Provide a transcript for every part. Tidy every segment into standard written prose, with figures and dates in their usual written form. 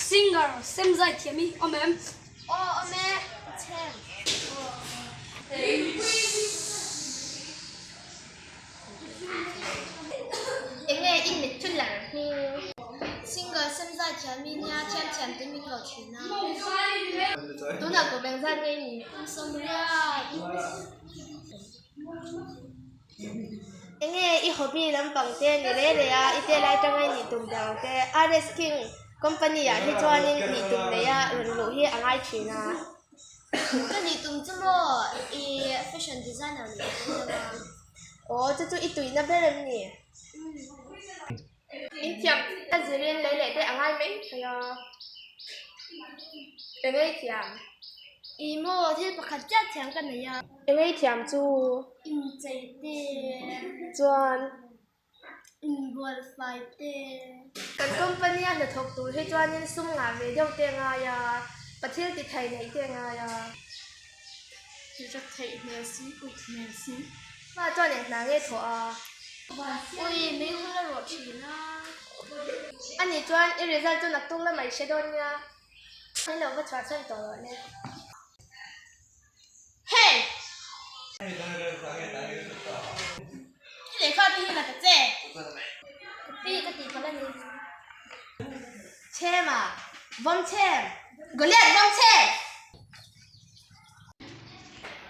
Singer sem zai thiam i awm em? Aw awm e, chhem. Enge i mit chu lar hming? Singer sem zai thiam i nia, thiam thiam te min ko thin a. Tunah ko beng zat ngei ni? Kum 80. Enge i hobby lampang te ni re re a, i te lai tanga i nih tum ber ang te. RS King company ah hi chuanin nih tum nei a rawn luh hi a ngai thin a. Ka nih tum chu maw i fashion designer nih ka tum deuh a. Aw chu chu i tuihna ber em ni? In thiam a zirin lei leh te a ngai mai thei a. Enge i thiam? I maw thil pakhat chiah thiam ka nei a. Enge i thiam chu? Inchei te. Chuan. Inbual fai te. Kan company a hnathawk tur hi chuanin sum ngah ve deuh te a ngai a, pathil ti thei neih te a ngai a. Rat theih hmel si, uih hmel si. Pa chuan eng hna nge thawh a? Ui, mei hun a rawh thin a. Ani chuan i result chu naktuk lamah i hre dawn nia. Min lo va chhuahchhan tawh rawh le. Hey! I lehkha te hi la ta che. Ka pi ka tih palh a ni. Chhem a, vawm chhem. Goliath vawm chhem!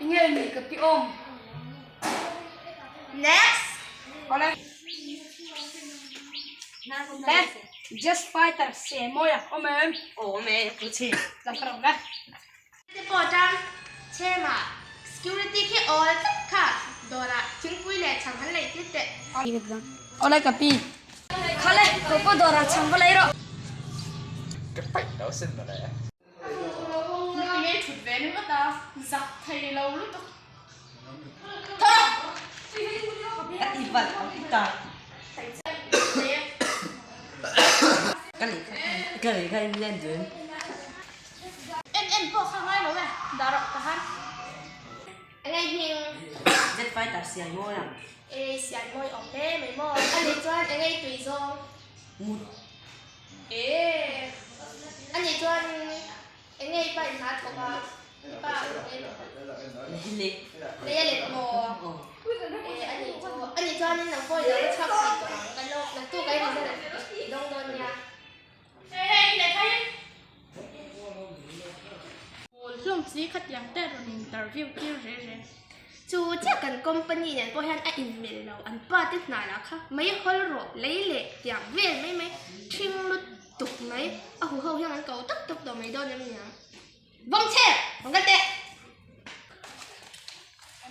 I nge ni ka pi awm. Next! Awle. Le, Just Fighter se mawi a awm em? Awm e, pu chhe. Tla ka rawh le. Te pawh tang chhemah security khi awl tlat kha dawrah thingpui leh chhang han lei tir teh. Awle ka pi. Khale, kawkaw dawrah chhang va lei rawh. Ka paih lo sin mawle. Nui ngei thut ve ringawt a, zak thei lo lutuk. Tho rawh! Ka ti valh ang i ta. Ka lehkha ka lehkha in len dun. En en pawh kha ngai lo e, dah rawh ka han. Engei hming? Jet fighter siai mawi ang. E siai mawi awm hle mai maw. A nih chuan engei tui zawng? Mut. E a nih chuan enge i pa in hna thawk a i pa enge Le lei a let maw e a nih chu a nih chuan in nang pawh i lo va chhuak thei tawh ang kan lo naktuk a i result i dawng dawn nia. Hei hei i lehkha hi. Mawl hlawm chi khatiang te rawn interview tir re re. Chu chiah kan company nen pawh hian a inmil lo, an pa te hna lah kha mai hawl rawh lei leh tiang vel mai mai ṭhing lutuk mai a huho hian an ko tawp tawp tawh mai dawn em niang. Vawng chhe! Vawng kal teh!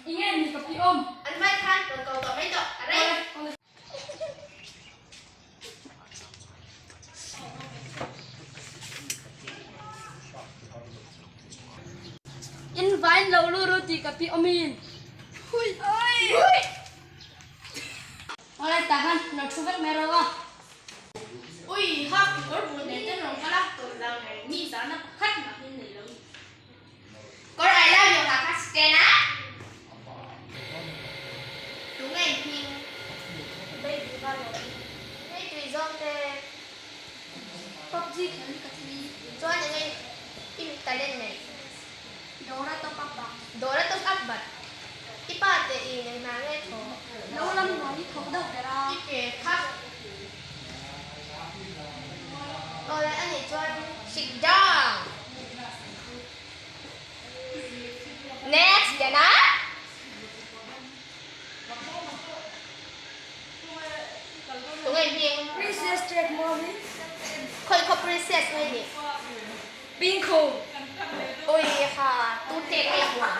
Enge ni ka pi awm? An vai khan rawn ko tawh mai tawh a rei. In vain lo lu ru tih ka pi awmin. Hui! Hui! Awle tah khan lo thu vek mai rawh a. Ui ha kawr bul nei ten rawn kal a, tawlh dang nei mi zahna pakhat mah hi nei lo ni. Kawr I love you ha kha stand a. Tu ngei hming. Baby va rawh. Ngei tui zawng te. PUBG kher hi ka tui. Chuan engei i talent nei. Dawra top up a. Dawra top up bat. I pa te i eng hna nge thaw. Lo lam hna hi thawk deuh ber a. I ke kha. Awle a nih chuan sit down. Next Dana. Tunge hming? Princess Jack Mawmi. Khawi khaw princess nge ni? Pingkhu. Ui ha tu tek nge hmuam?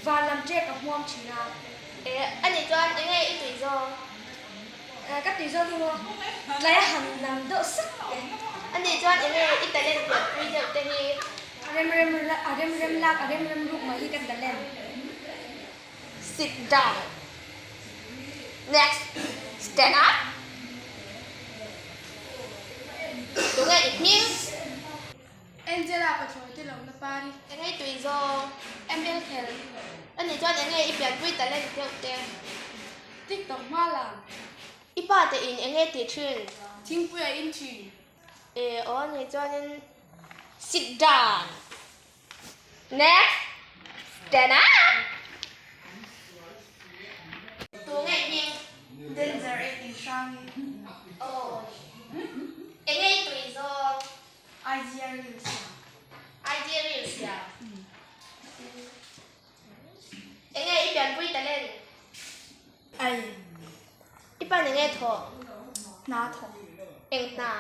Van lam tek a hmuam thin a. E ani chuan enge i tui zawng? Ka tui zawng hi maw tlai a han nam deuh sak te. Ani chuan enge i talent pian pui deuh te hi? A rem rem a rem rem lak a rem rem ruk mai hi ka talent. Sit down. Next, stand up. Tunge i hming? Angela pathlawi te lohna pari. Enge tui zawng? ML khel. Ani chuan enge i pianpui talent deuh te? TikTok hma lang. I pa te in enge tih thin? Thingpui a in thin. E aw ni chuanin sit down. Next, stand up. Tu nge hming? Danger e tih hrang i. Aw. Enge i tui zawng? IG a ril sia. IG a ril sia. Enge i pianpui talent? Ai. I pan enge thawh? Hna thawh. Eng hna?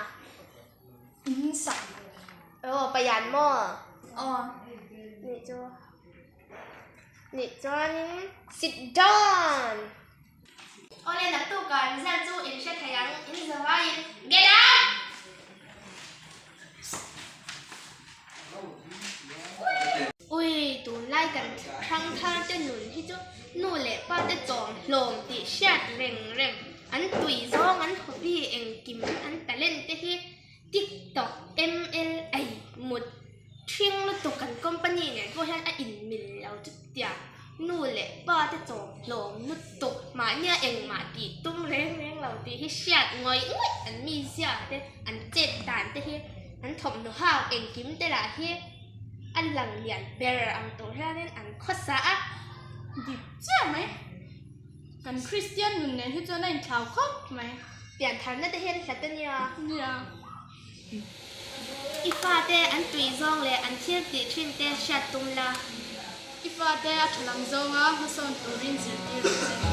In sak. Aw, payan maw? Aw. Nih chu. Nih chuanin sit down. Awle naktukah result chu in hre thei ang, in za vaiin get out! Ui, tunlai kan hrang thar te nun hi chu nu leh pa te chawm hlawm tih hriat reng reng, an tui zawng an hobby engkim an talent te hi TikTok MLA mut ṭhing lutuk kan company nen pawh hian a inmil lo chutia nu leh pa te chawm hlawm lutuk mahnia engmah tih tum reng reng lo tih hi hriat ngawih ngawih an mizia te an chet dan te hi an thawmhnaw hak engkim te lah hi a lang lian ber ang tur hianin an khawsa a. Dik chiah mai. Kan Kristian nun nen hi chuan a inthlau khawp mai. Piantharna te hian hlat a nia. Nia. I fate an tui zawng leh an thil tih thin te hriat tum la. I fate a tha lam zawnga hmasawn turin zirtir ang che.